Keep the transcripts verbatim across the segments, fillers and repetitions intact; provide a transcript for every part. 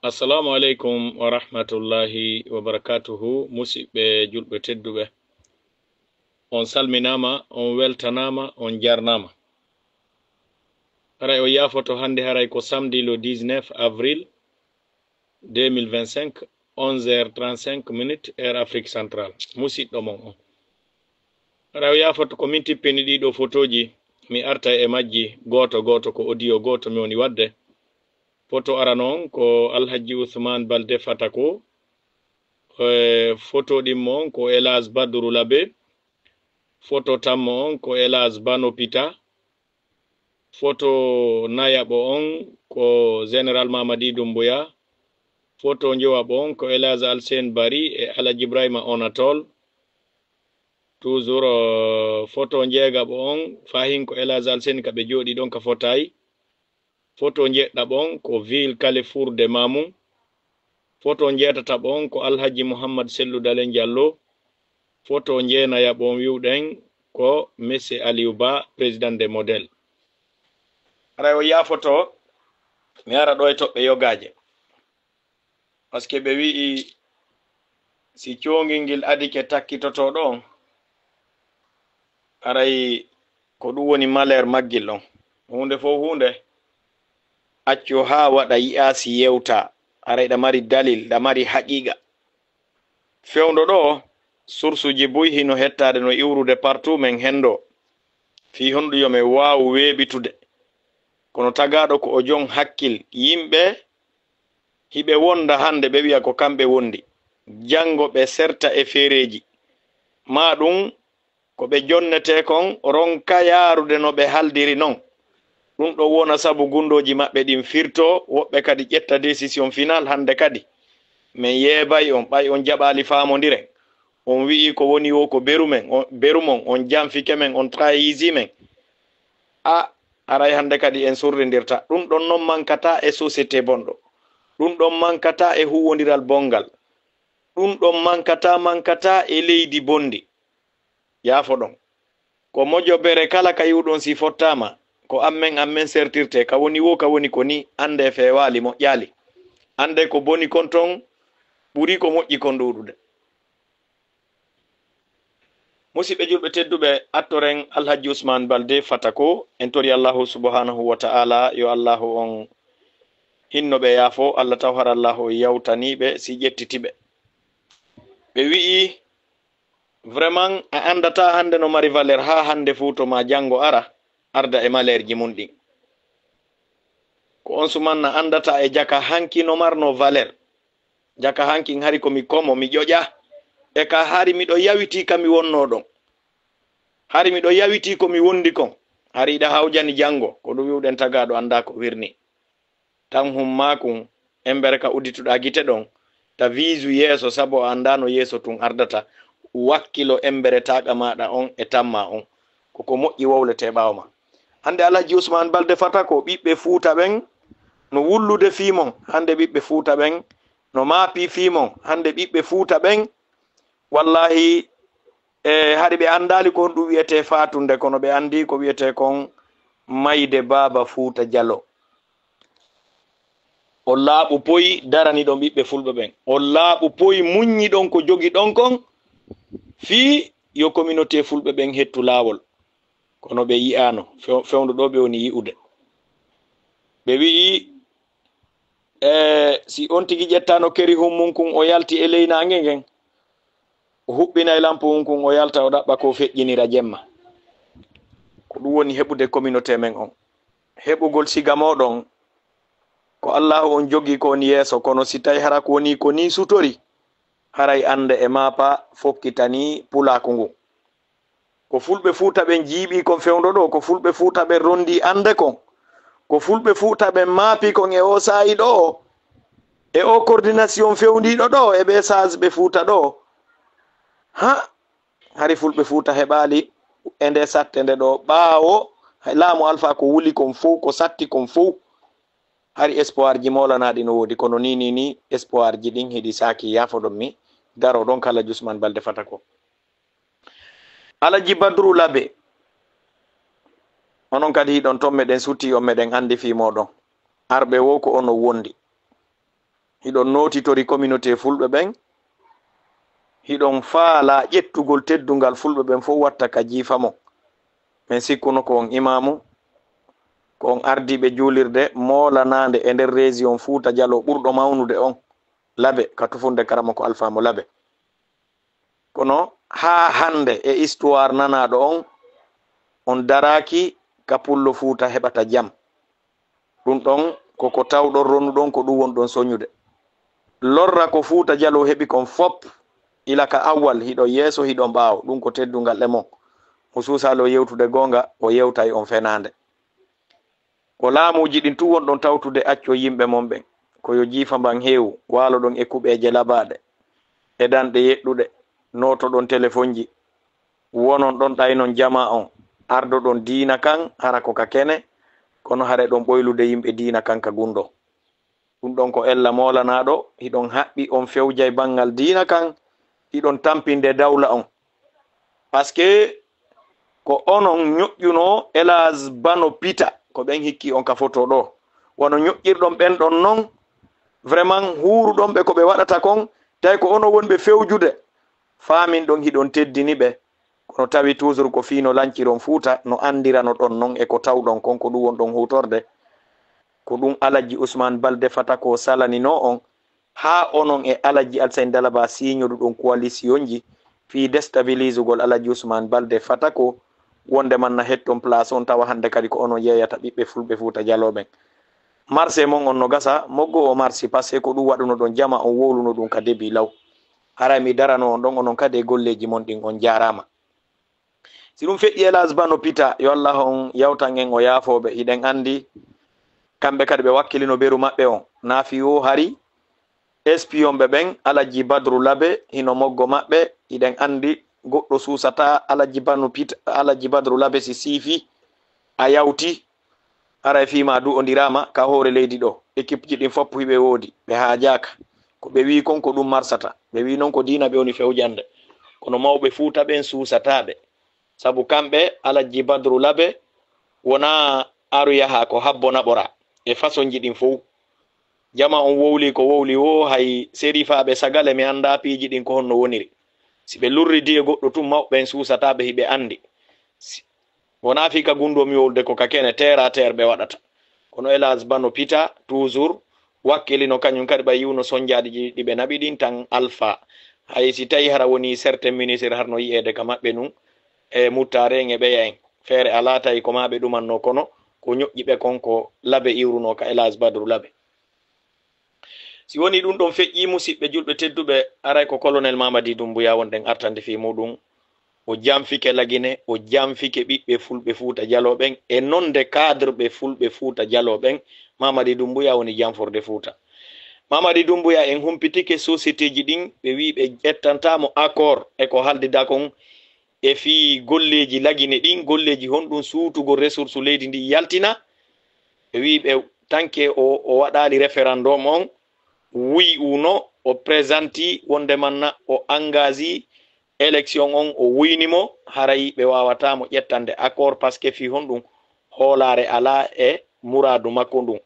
Assalamu aleykum wa rahmatullahi wa barakatuhu. Musidɓe julɓe tedduɓe, on salminaama, on weltanaama, on jarnaama. Haray o yaafoto hannde, haray ko samedi le dix-neuf avril deux mille vingt-cinq, onze heures trente-cinq minutes, heure Afrique centrale. Musiɗɗo mon on. Haray o yaafoto ko min tippini ɗiɗo fotooji, mi arta e majji gooto gooto, ko audio gooto mi woni waɗde. Foto arano on ko Alhaji Ousmane Balde Fatako. E, foto ɗimmo on ko Elhadj Badru Labe. Foto tammo on ko Elhadj Bano Pita. Foto nayaɓo on ko Général Mamadi Doumbouya. Foto njowaɓo on ko Elhadj Alsen Bari e Alhaji Ibrahima Onatol. Toujours, euh, foto njeegaɓo on fahin ko Elhadj Alsen ka ɓe jooɗi ɗon ka fotay. Foto njeɗɗaɓo on ko Ville Carrefour de Mamou. Foto njeetataɓo on ko Alhaji Mouhammad Sellu Dalen Diallo. Foto njeenayaɓo on wiwɗen ko Monsieur Aliou Ba, Président des Modèles. Haray o yaafoto, mi ara ɗo e toɓɓe yogaaje. Parce que ɓe wi'i si coongil ngil adike takkitotooɗo on, haray ko ɗum woni malheur maggil on. Huunde fof huunde, accu haa waɗa yi'a si yewta, haray ɗa mari dalil, ɗa mari haqiiqa. Fewndo ɗo, source uji buy hino hettaade no iwrude partout men henndo. Fii honɗum yo men waawu weeɓitude. Kono tagaaɗo ko o jon hakkil, yimɓe hiɓe wonda hannde, ɓe wi'a ko kamɓe wondi. Janngo ɓe serta e feereeji. Maa ɗum ko ɓe jonnetee kon ronka yaarude no ɓe haldiri non. Ɗum ɗon wona sabu gunndooji maɓɓe ɗin firtoo, woɓɓe kadi ƴetta décision final hannde kadi. Men yeebay on, ɓay on jaɓaali faamondiren. On wi'i ko woni wo ko beru men, on, beru mon, on janfike men, on trahisi men. A, haray hannde kadi en surrindirta. Ɗum ɗon non mankataa e société bonɗo. Ɗum ɗon mankataa e huuwondiral bonngal. Ɗum ɗon mankataa, mankataa e leydi bonndi. Yaafoɗon. Ko mojobere kala ka yi'uɗon si fottaama, ko ammen, ammen sertirte, ka woni wo, ka woni ko ni, annde feewaali, moƴƴaali. Annde ko boni kon ton ɓuri ko moƴƴi kon ɗuuɗude. Musiɓɓe julɓe tedduɓe, attoren Alhaji Ousmane Balde Fatako, en tori Allahu subhanahu wa ta'ala, yo Allahu on hinno ɓe yaafo, Allah taw hara Allahu on yawtani ɓe si ƴettiti ɓe. Ɓe wi'i, vraiment, a anndataa hannde no mari valeur haa hannde fuu to ma janngo ara, arda e maleerji mun ɗin. Ko on suman na anndataa e jaka hanki no marno valeur. Jaka hankin hari ko mi komo, mi ƴoƴa. E ka hari miɗo yawitii ka mi wonnoo ɗon. Hari miɗo yawitii ko mi wondi kon. Hari iɗa hawjani janngo, ko ɗum wi'uɗen tagaaɗo anndaa ko wirni. Tan hummaakun, embere ka uddituɗaa gite ɗon, ta viisu yeeso, sabu a anndaa no yeeso tun ardata. Wakkilo embere taaqa maaɗa on e tamma on. Ko ko moƴƴi wowletee ɓaawo ma. Hannde Alhaji Usmaan Balde Fatako, ɓiɓɓe Fuuta ɓen no wullude fii mon. Hannde ɓiɓɓe Fuuta ɓen no maapii fii mon. Hannde ɓiɓɓe Fuuta ɓen, wallaahi, e hari ɓe anndaali ko honɗum wi'etee faatunde, kono ɓe anndii ko wi'etee kon mayde Baaba Fuuta Jalo. On laaɓu poy daraniɗon ɓiɓɓe Fulɓe ɓen. On laaɓu poy muññiɗon ko jogiɗon kon fii yo communauté Fulɓe ɓen hettu laawol. Kono ɓe yi'aano, few-, fewndo ɗo ɓe woni yi'ude. Ɓe wi'i, e, si on tigi ƴettaano keri hummun kun, o yalti e ley naange ngen, o huɓɓinay lampu hun kun, o yalta, o ɗaɓɓa ko feƴƴinira jemma. Ko ɗum woni heɓude communauté men on. Heɓugol siga mooɗon, ko Allaahu on jogii ko woni yeeso, kono si tawi hara ko woni ko nii sutori, haray annde e maapa fokkitanii pulaaku ngun. Ko Fulɓe Fuuta ɓen jiiɓii kon fewndo ɗo, ko Fulɓe Fuuta ɓen rondii annde kon, ko Fulɓe Fuuta ɓen maapii kon e oo saa'i ɗo, e oo coordination fewndiiɗo ɗo, e ɓee sage ɓe Fuuta ɗo. Ha, hari Fulɓe Fuuta heɓaali e nde sattende ɗo, ɓaawo laamu Alfaa ko wuli kon fow, ko satti kon fow. Hari espoir ji moolanaaɗi no woodi, kono ni, ni, ni espoir ji ɗin hiɗi saaki, yaafoɗon mi, daroo ɗon kala Jusman Balde Fatako. Alaji Badru Labe, onon kadi hiɗon ton, meɗen sutii on, meɗen anndi fii mooɗon. Arɓe wo ko onon wondi. hiɗon nootitori communauté fulɓe ɓen, hiɗon faalaa ƴettugol teddungal fulɓe ɓen fof watta ka jiifa mon. Min sikkuno ko on imaamu, ko on ardiiɓe juulirde moolanaande e nder région Fuuta Jaloo ɓurɗo mawnude on, Labe, ka tufunde karamoko Alfaa mo Labe. Kono haa hannde e histoire nanaaɗo on, on daraaki ka Pullo Fuuta heɓata jam. Ɗun ɗon ko ko tawɗon ronuɗon, ko ɗun wonɗon soñude. Lorra ko Fuuta Jaloo heɓi kon fop, ila ka awwal, hiɗon yeeso, hiɗon ɓaawo, ɗun ko teddungal e mon. Mo suusaa le o yewtude goonga, o yewtay on fenaande. Ko laamuuji ɗin tun wonɗon tawtude, accon yimɓe mon ɓen. Ko yo jiifa mban heewu, waaloɗon e kuɓeeje labaaɗe, e danɗe yeɗɗuɗe, nootoɗon telefonji, wonon ɗon ɗaynon jamaa on, ardoɗon diina kan, hara ko ka kene, kono hara hiɗon ɓoylude yimɓe diina kan ka gunndoo. Ɗun ɗon ko ella moolanaaɗo, hiɗon haɓɓi on fewjay banngal diina kan, hiɗon tampinde dawla on. Parce que ko onon ñoƴƴunoo Elhadj Bano Pita, ko ɓen hikki on ka foto ɗoo. Wano ñoƴƴirɗon ɓen ɗon non, vraiment huuruɗon ɓe ko ɓe waɗata kon, tawi ko onon wonɓe fewjude. Faaminɗon hiɗon teddini ɓe, kono tawi toujours ko fii no lanciron Fuuta, no anndiranoɗon non e ko tawɗon kon, ko ɗun wonɗon huutorde. Ko ɗun Alhajji Usmaan Balde Fatako salaninoo on, haa onon e Alhajji Alsayn Dalaba siiñoduɗon coalitionji fii déstabilisugol Alhajji Usmaan Balde Fatako, wonde man na hetton place on, tawa hannde kadi ko onon yeeyata ɓiɓɓe fulɓe Fuuta Jaloo ɓen. Marse mon on no gasa, moggo o marsi, parce que ko ɗun waɗunoɗon jamaa on wowluno ɗun ka début law. Haray mi darano on ɗon, onon kadi e golleeji mon ɗin, on jaaraama. Si ɗun feƴƴi Elhadj Bano Pita, yo Allah on yawtan en o yaafoo ɓe, hiɗen anndi kamɓe kadi ɓe wakkilino beru maɓɓe on. Naa fii woo hari, espionɓe ɓen, Alhajji Badru Labe, hino moggo maɓɓe, hiɗen anndi goɗɗo suusataa Alhajji Bano Pita, Alhajji Badru Labe si siifi a yawti, haray fii maa du'ondiraama ka hoore leydi ɗoo. Ekipji ɗin fop hiɓe woodi, ɓe haajaaka. Ko ɓe wi'i kon ko ɗun marsata. Ɓe wi'i non ko diina ɓe woni fewjande. Kono mawɓe Fuuta ɓen suusataa ɓe. Sabu kamɓe, Alhajji Badru Labe, wonaa aru yaha ko habbo naɓora e fasonji ɗin fow. Jamaa on wowli ko wowli woo, hay serifaaɓe sagale mi anndaa piiji ɗin ko honno woniri. Si ɓe lurridii e goɗɗo tun, mawɓe ɓen suusataa ɓe, hiɓe anndi. Si, wonaa fii ka gunndoo mi wowlude, ko ka kene terre à terre ɓe waɗata. Kono Elhadj Bano Pita, toujours, wakkilino kañun kadi ɓay yi'uno sonjaaɗi ɗi, ɗi ɓe naɓi ɗin tan Alfaa. Hay si tawi hara wonii certains ministres harno yi'eede ka maɓɓe nun, e Muttaare en e ɓeya en. Feere alaa tawi ko maa ɓe ɗumannoo, kono ko ñoƴƴi ɓe kon ko Labe iwrunoo ka Elhadj Badru Labe. Si wonii ɗun ɗon feƴƴii, musiɓɓe julɓe tedduɓe, aray ko Colonel Mamadi Doumbouya wonɗen artande fii muuɗun. O janfike Lagine, o janfike ɓiɓɓe fulɓe Fuuta Jaloo ɓen, e nonde cadre ɓe fulɓe Fuuta Jaloo ɓen, Mamadi Doumbouya woni janforde Fuuta. Mamadi Doumbouya en humpitike sociétéji ɗin, ɓe wi'i ɓe ƴettantaa mo accord e ko haaldidaa kon e fii golleeji Lagine ɗin, golleeji honɗun suutugol ressource leydi ndin yaltina. Ɓe wi'i ɓe tanke o, o waɗaali référendum on, wi'i uno o présentii wonde manna o engagii élection on, o wuyni mo, haray ɓe waawataa mo ƴettande accord, parce que fii honɗun hoolaare alaa e muraadu makko ndun.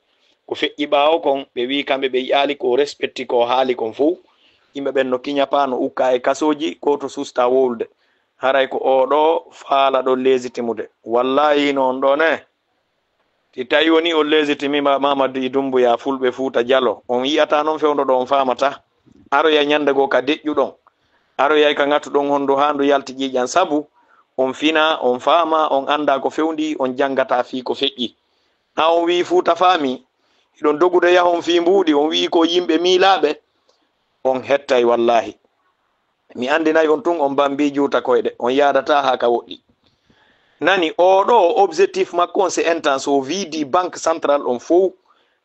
Ko feƴƴi ɓaawo kon, ɓe wi'i kamɓe ɓe yi'aali ko o respecti ko o haali kon fow. Yimɓe ɓen no kiñapaa, no ukkaa e kasooji, gooto sustaa wowlude. Haray ko oo ɗoo faalaɗon légitimude. Wallaahi hino on ɗoo ne. Si tawi wonii on légitimi ma-, Mamadi Doumbouya, fulɓe Fuuta Jaloo, on yi'ataa non fewndo ɗoo, on faamataa. Aroyay ñande goo ka deƴƴuɗon. Aroyay ka ŋatuɗon hondu haa ndu yalti ƴiiƴan. Sabu on finaa, on faamaa, on anndaa ko fewndii, on janngataa fii ko feƴƴi. Haa on wi'i Fuuta faamii, hiɗon dogude yahon fii mbuuɗi, on wi'i ko yimɓe miilaaɓe, on hettay wallaahi. Mi anndinay on tun, on bambii juuta koyɗe, on yaadataa haa ka woɗɗi. Nani, oo ɗoo objectif makko on, c'est intense, o wiidi Banque Centrale on fow,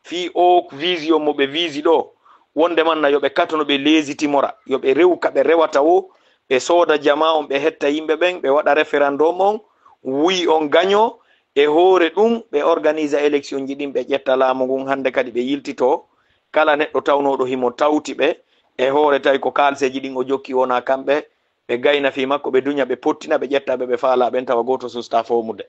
fii oo vision mo ɓe wiidi ɗoo, wonde manna yo ɓe katu no ɓe légitimora, yo ɓe rewu ka ɓe rewata woo, ɓe sooda jamaa on, ɓe hetta yimɓe ɓen, ɓe waɗa référendum on, wuyi on gagnoo, e hoore ɗun, ɓe organisa électionji ɗin, ɓe ƴetta laamu ngun, hannde kadi ɓe yiltitoo kala neɗɗo tawnooɗo himo tawti ɓe, e hoore tawi ko kaalseeji ɗin o jokki wonaa kamɓe, ɓe gayna fii makko, ɓe duña, ɓe pottina, ɓe ƴetta ɓe ɓe faalaa ɓen, tawa gooto sustaa foomude.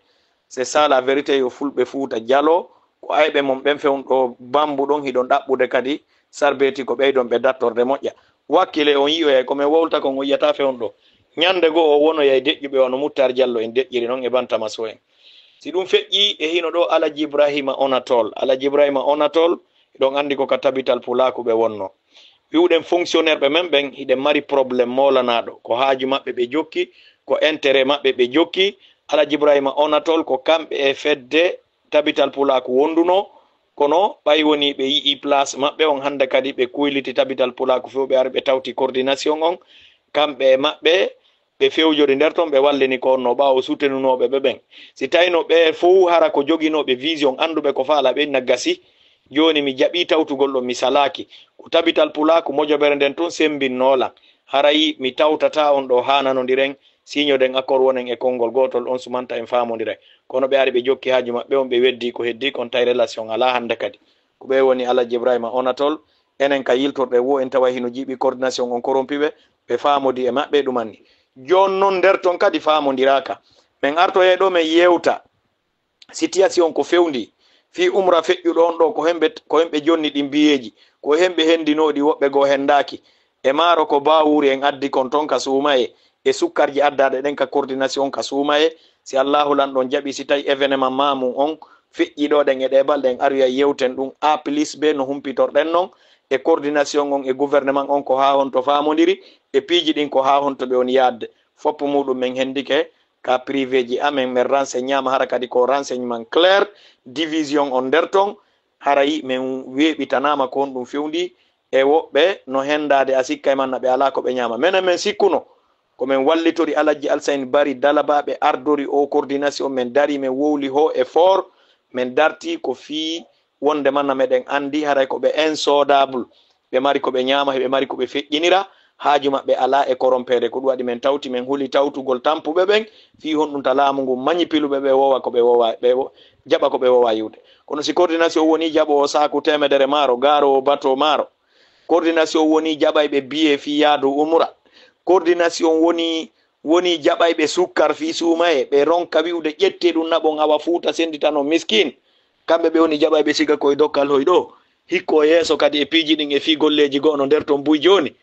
C'est ça la vérité, yo fulɓe Fuuta Jaloo Ko ayɓe mon ɓen fewndo bambu ɗon hiɗon ɗaɓɓude kadi sarbeeti ko ɓeydon ɓe dattorde moƴƴa. Wakkile on yi'oyay ko men wowlta kon on yi'ata fewndo. Ñande goo o wonoyay deƴƴuɓe wano Muttar Jallo en deƴƴiri non e Bantamaso en. Si ɗum feƴƴii e hino ɗoo Alaji Ibrahima Onatol. Alaji Ibrahima Onatol, hiɗon anndi ko ka Tabital Pulaaku ɓe wonno. Wi'uɗen fonctionnaire ɓe men ɓen, hiɗen mari problème moolanaaɗo. Ko haaju maɓɓe ɓe jokki, ko intérêt maɓɓe ɓe jokki. Alaji Ibrahima Onatol ko kamɓe e fedde Tabital Pulaaku wondunoo, kono ɓay wonii ɓe yi'ii place maɓɓe on, hannde kadi ɓe kuyliti Tabital Pulaaku few, ɓe ari ɓe tawti coordination on, kamɓe e maɓɓe ɓe fewjori nder ton, ɓe wallini ko wonnoo ɓaawo soutenunooɓe ɓe ɓen. Si tawino ɓe fow hara ko joginooɓe vision, annduɓe ko faalaa ɓe, na gasi. Jooni mi jaɓii tawtugol ɗon, mi salaaki. Ko Tabital Pulaaku mojobere nden tun sembinnoo lan. Haray mi tawtataa on ɗoo haa nanondiren, siñoden accord wonen e konngol gootol, on sumanta en faamondiray. Kono ɓe ari ɓe jokki haaju maɓɓe on, ɓe weddii ko heddii kon, tawi relation alaa hannde kadi. Ko ɓe woni Alaji Ibrahima Onatol, enen ka yiltorɗe woo en taway hino jiiɓi coordination on corrompu ɓe, ɓe faamodii e maɓɓe ɗumanni. Jooni non nder ton kadi faamondiraaka. Men artoyay ɗoo men yewta situation ko fewndii. Fii umra feƴƴuɗo on ɗoo, ko hemɓe, ko hemɓe jonni ɗin biyeeji, ko hemɓe hendinoo ɗi, woɓɓe goo hendaaki. E maaro ko baawuuri en addi kon ton ka suumaye, e sukkarji addaaɗe ɗen ka coordination ka suumaye. Si Allaahu Lanɗo on jaɓii, si tawi événement maamu on feƴƴii ɗoo ɗen e ɗee balɗe, en aroyay yewten ɗum A plus B no humpitorɗen non, e coordination on e gouvernement on ko haa honto faamondiri, e piiji ɗin ko haa honto ɓe woni yaadde. Foppu muuɗum men hendike ka privé ji amen, men renseignaama, hara kadi ko renseignement clair, division on nder ton, haray men weeɓitanaama ko honɗum fewndii, e woɓɓe no hendaade a sikka e manna ɓe alaa ko ɓe ñaama. Menen men sikkuno ko men wallitori Alhaji Alsayn Bari Dalaba, ɓe ardori o coordination, men dari men wowli haut et fort, men darti ko fii wonde manna meɗen anndi haray ko ɓe insodable, ɓe mari ko ɓe ñaama, ɓe mari ko ɓe feƴƴinira, haaju maɓɓe alaa e korompeede. Ko ɗum waɗi men tawti men huli tawtugol tampuɓe ɓen fii honɗum ta laamu ngun mañi piluɓe ɓe woowa ko ɓe woowa, ɓe wo-, jaɓa ko ɓe woowa yiwde. Kono si coordination woni jaɓoowo saaku teemedere maaro, gaaroowo bato maaro, coordination woni jaɓayɓe biye fii yaadu umra, coordination woni, woni jaɓayɓe sukkar fii suumaye, ɓe ronka wi'ude ƴettee ɗum naɓon awa Fuuta senditanon miskin. Kamɓe ɓe woni jaɓayɓe siga koye dokkal hoy ɗoo. Hikko yeeso kadi e piiji ɗin e fii golleeji go'o no nder ton buy jooni.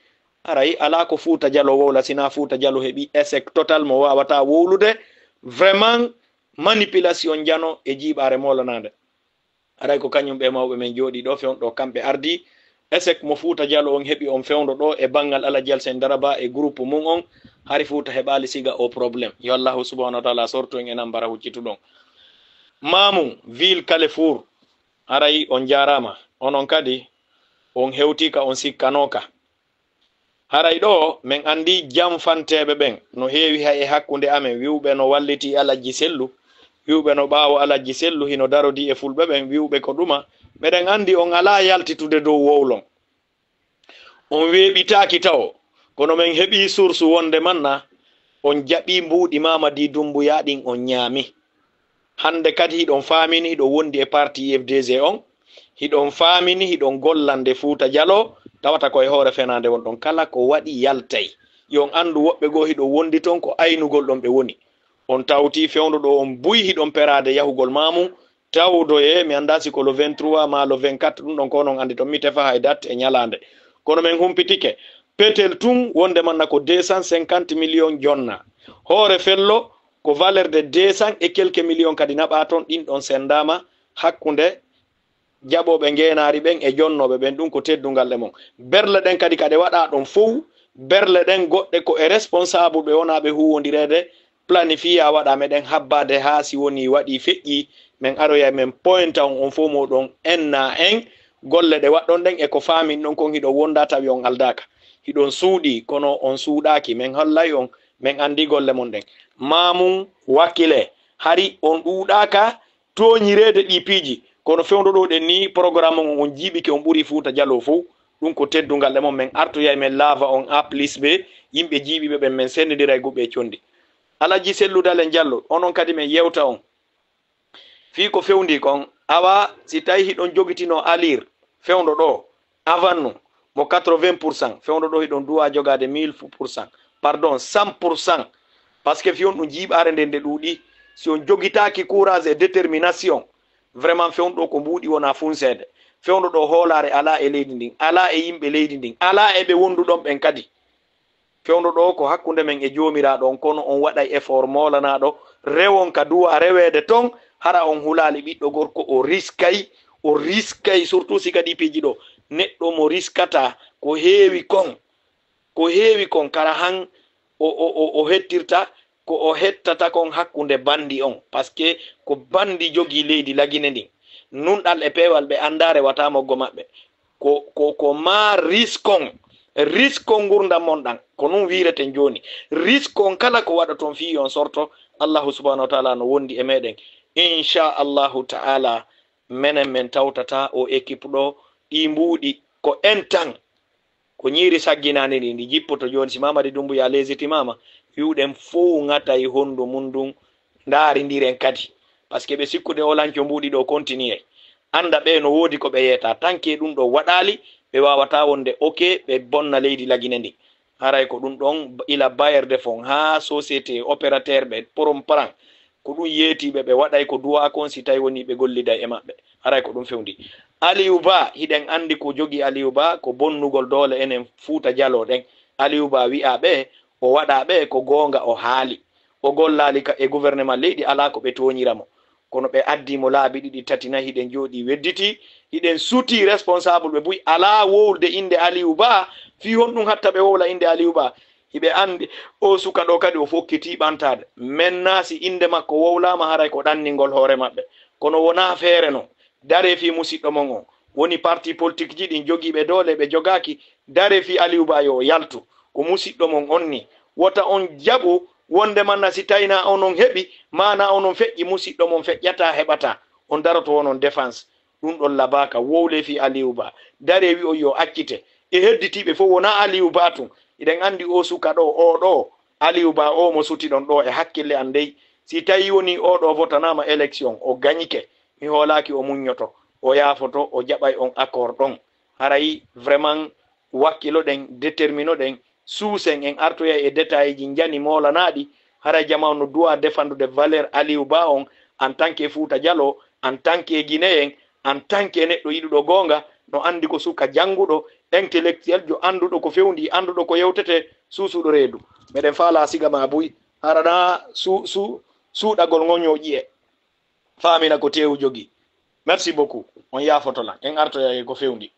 Haray alaa ko Fuuta Jaloo wowla, sinaa Fuuta Jaloo heɓi échec total mo waawataa wowlude. Vraiment, manipulation njano e jiiɓaare moolanaande. Haray ko kañum ɓe mawɓe men jooɗii ɗoo, fewndo ɗoo kamɓe ardii. Échec mo Fuuta Jaloo on heɓi on fewndo ɗoo e banngal Alhaji Alsen Daraba e groupe mum on, hari Fuuta heɓaali siga o problème. Yo Allahu subhanahu wa taala sortu en e nambara huccituɗon. Maamu, ville Carrefour, haray on jaaraama. Onon kadi, on hewtii ka on sikkanooka. Haray ɗoo, men anndii janfanteeɓe ɓen no heewi hay e hakkunde amen, wi'uɓe no wallitii Alajji Sellu, wi'uɓe no ɓaawo Alajji Sellu hino darodii e fulɓe ɓen, wi'uɓe ko ɗuma. Meɗen anndi on alaa yaltitude dow wowlon. On weeɓitaaki tawo, kono men heɓii source wonde manna on jaɓii mbuuɗi Mamadi Doumbouya ɗin on ñaami. Hannde kadi hiɗon faamini hiɗon wondi e parti U F D G on, hiɗon faamini hiɗon gollande Fuuta Jaloo, tawata ko e hoore fenaande wonɗon. Kala ko waɗi yaltay. Yo on anndu woɓɓe goo hiɗon wondi ton ko aynugol ɗon ɓe woni. On tawti fewndo ɗoo on buy hiɗon peraade yahugol maamu, tawdoyee, mi anndaa si ko le vingt-trois maa le vingt-quatre, ɗum ɗon ko onon anndi ton, mi tefa hay date e ñalaande. Kono men humpitike, petel tun wonde manna ko deux cent cinquante millions jonna. Hoore fello ko valeur de deux cents et quelques millions kadi naɓaa ton, ɗin ɗon senndaama hakkunde jaɓooɓe ngeenaari ɓen e jonnooɓe ɓen, ɗum ko teddungal e mon. Berle ɗen kadi ka ɗe waɗaa ɗon fow, berle ɗen goɗɗe ko e responsable ɓe wonaa ɓe huuwondireede, planifiya waɗa, meɗen habbaade haa si woni waɗi feƴƴi, men aroya men pointa on, on fof moɗon enna en golle ɗe waɗɗon ɗen e ko faamin ɗon kon hiɗon wonda tawi on aldaaka. Hiɗon suuɗi, kono on suuɗaaki. Men hollay on, men anndi golle mon ɗen. Maamun wakkile, hari on ɗuuɗaaka tooñireede ɗi piiji, kono fewndo ɗo ɗen ni, programme on on jiiɓike, on ɓuri Fuuta Jaloo fof. Ɗum ko teddungal e mon, men artoyay men laava on A plus B, yimɓe jiiɓiiɓe ɓen, men senndindira e guɓe e conndi. Alhaji Sellu Dalen Jallo, onon kadi men yewta on fii ko fewndii kon. Awa, si tawi hiɗon jogitinoo alir fewndo ɗo, avannu mo quatre-vingts pour cent, fewndo ɗo hiɗon duwa jogaade mille pour cent, pardon, cent pour cent, parce que fii on ɗum jiiɓaare nden nde ɗuuɗi. Si on jogitaaki courage e détermination, Vraiment, fewndo ɗo ko mbuuɗi wona funseede. Fewndo ɗo hoolaare alaa e leydi ndin, alaa e yimɓe leydi ndin, alaa e ɓe wonduɗon ɓen kadi. Fewndo ɗo ko hakkunde men e Joomiraaɗo on, kono on waɗay effort moolanaɗo, rewon ka duwa reweede ton, hara on hulaali ɓiɗɗo gorko, o riskay, o riskay, surtout si kadi piiji ɗo, neɗɗo mo riskata ko heewi kon, ko heewi kon, kara han o, o, o, o hettirta ko o hettata kon hakkunde bandi on, parce que ko bandi jogii leydi Lagine ndin. Nunɗal e peewal ɓe anndaa rewata moggo maɓɓe. Ko, ko, ko ma riskon, riskon ngurdam mon ɗan. Ko ɗun wiireten jooni. Riskon kala ko waɗoton fii on sorto, Allahu subhanahu wa ta'ala no wondi e meɗen. Insha Allahu ta'ala, menen men tawtata o équipe ɗo, ɗi mbuuɗi ko en tan. Ko ñiiri sagginaani ndi, ndi jippoto jooni. Si Mamadi Doumbouya légitimaama, wi'uɗen fow ŋatay hondu mun ndun, ndaarindiren kadi. Parce que ɓe sikkude o lanco mbuuɗi ɗo continuer. Annda ɓe no woodi ko ɓe yeeta. Tanke ɗun ɗo waɗaali, ɓe waawata wonde ok, ɓe bonna leydi Lagine ndin. Haray ko ɗun ɗon ila bailleur de fonds haa société opérateur ɓe porom paran. Ko ɗun yeetiiɓe ɓe waɗay ko duwaa kon si tawi wonii ɓe golliday e maɓɓe. Haray ko ɗun fewndi. Aliou Ba, hiɗen anndi ko jogii Aliou Ba, ko bonnugol doole enen Fuuta Jaloo ɗen. Aliou Ba wi'aa ɓe, o waɗaa ɓe ko goonga o haali. O gollaali ka e gouvernement leydi, alaa ko ɓe tooñira mo. Kono ɓe addii mo laabi ɗiɗi, tati, nayi, hiɗen jooɗii wedditii, hiɗen sutii responsable ɓe buy alaa wowlude innde Aliou Ba, fii honɗun hatta ɓe wowla innde Aliou Ba. Hiɓe anndi o suka ɗo kadi o fokkitii ɓantaade. Maintenant si innde makko wowlaama haray ko ɗanningol hoore maɓɓe. Kono wonaa feere non. Daree fii musiɗɗo mon on. Woni parti politique ji ɗin jogiiɓe doole ɓe jogaaki. Daree fii Aliou Ba yo o yaltu. Ko musiɗɗo mon on ni. Wota on jaɓu wonde manna si tawi na onon heɓi, maa na onon feƴƴi, musiɗɗo mon feƴƴataa, heɓataa. On daroto wonon défense. Ɗun ɗon labaaka, wowlee fii Aliou Ba. Daree wi'on yo accite. E hedditiiɓe fow wonaa Aliou Ba tun. Hiɗen anndi o suka ɗo, o ɗo, Aliou Ba o mo sutiɗon ɗo e hakkille an dey. Si tawi wonii o ɗo votanaama élection, o gañike, mi hoolaaki o muññoto, o yaafoto, o jaɓay on accord ɗon. Haray vraiment wakkiloɗen, déterminoɗen, suusen, en artoyay e détail ji njani moolanaaɗi. Haray jamaa on no duwaa defandude valeur Aliou Ba on en tant que Fuuta Jaloo, en tant que Guinéen, en tant que neɗɗo yiɗuɗo goonga, no anndi ko suka jannguɗo, intellectuel jo, annduɗo ko fewndi, annduɗo ko yewtetee, suusuɗo reedu. Meɗen faalaa siga maa buy, hara na su-, su-, suuɗagol ŋoñoo ƴi'e. Faamina ko teewu jogii. Merci beaucoup. On yaafoto lan. En artoyay e ko fewndi.